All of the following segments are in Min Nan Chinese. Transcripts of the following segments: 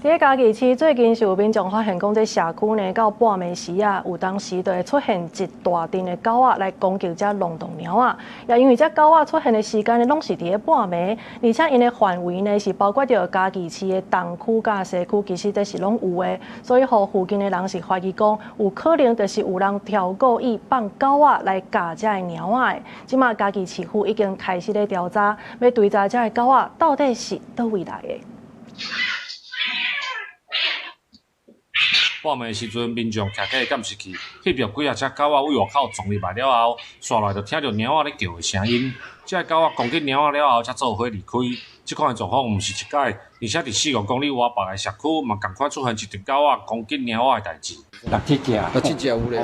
佇嘉義市最近是有民眾發現講，這社區呢到半暝時啊，有當時就會出現一大陣的狗仔來攻擊這龍洞貓仔。也因為這狗仔出現的時間呢，攏是佇咧半暝，而且𪜶的範圍呢是包括著嘉義市的東區佮西區，其實這是攏有的。所以，予附近的人是懷疑講，有可能就是有人挑故意放狗仔來咬這个貓仔的。這馬嘉義市府已經開始咧調查，欲追查這个狗仔到底是佗位來的。半暝時陣，民眾徛起監視器，翕著幾仔隻狗仔對外口撞入來了後，紲來就聽著貓仔咧叫的聲音。這个狗仔攻擊貓仔了後，才做伙離開。這款的狀況毋是一擺，而且佇4、5公里外別个社區嘛仝款出現一陣狗仔攻擊貓仔的代誌。六七隻，六七隻有咧，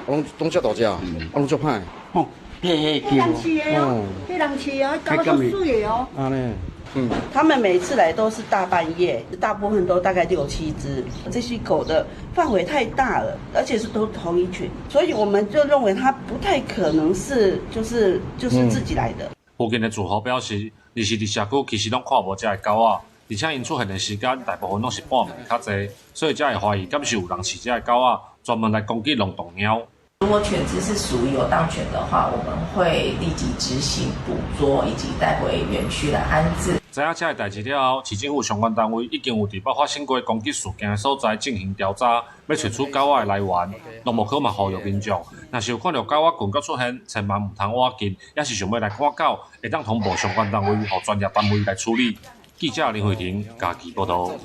攏攏遮大隻，啊攏足歹。哦，嘿嘿人飼的哦，彼人飼的，狗足媠的哦。按呢。嗯，他們每次來都是大半夜，大部分都大概六七隻。這些狗的範圍太大了，而且是都同一群，所以我們就認為它不太可能是就是自己來的。附近的住戶表示，二時佇社區其實攏看無這个狗仔，而且𪜶出現的時間大部分攏是半暝較濟，所以才會懷疑敢是有人飼這个狗仔，專門來攻擊龍洞貓。如果犬隻是屬於遊蕩犬的話，我們會立即執行捕捉以及帶回園區來安置。知影這个代誌了後，市政府相關單位已經有佇捌發生過攻擊事件的所在進行調查，欲揣出狗仔的來源。農牧科嘛呼籲民眾，若是有看著狗仔群閣出現，千萬毋通倚近，抑是想欲來趕狗，會當通報相關單位，予專業單位來處理。記者林慧婷嘉義報導。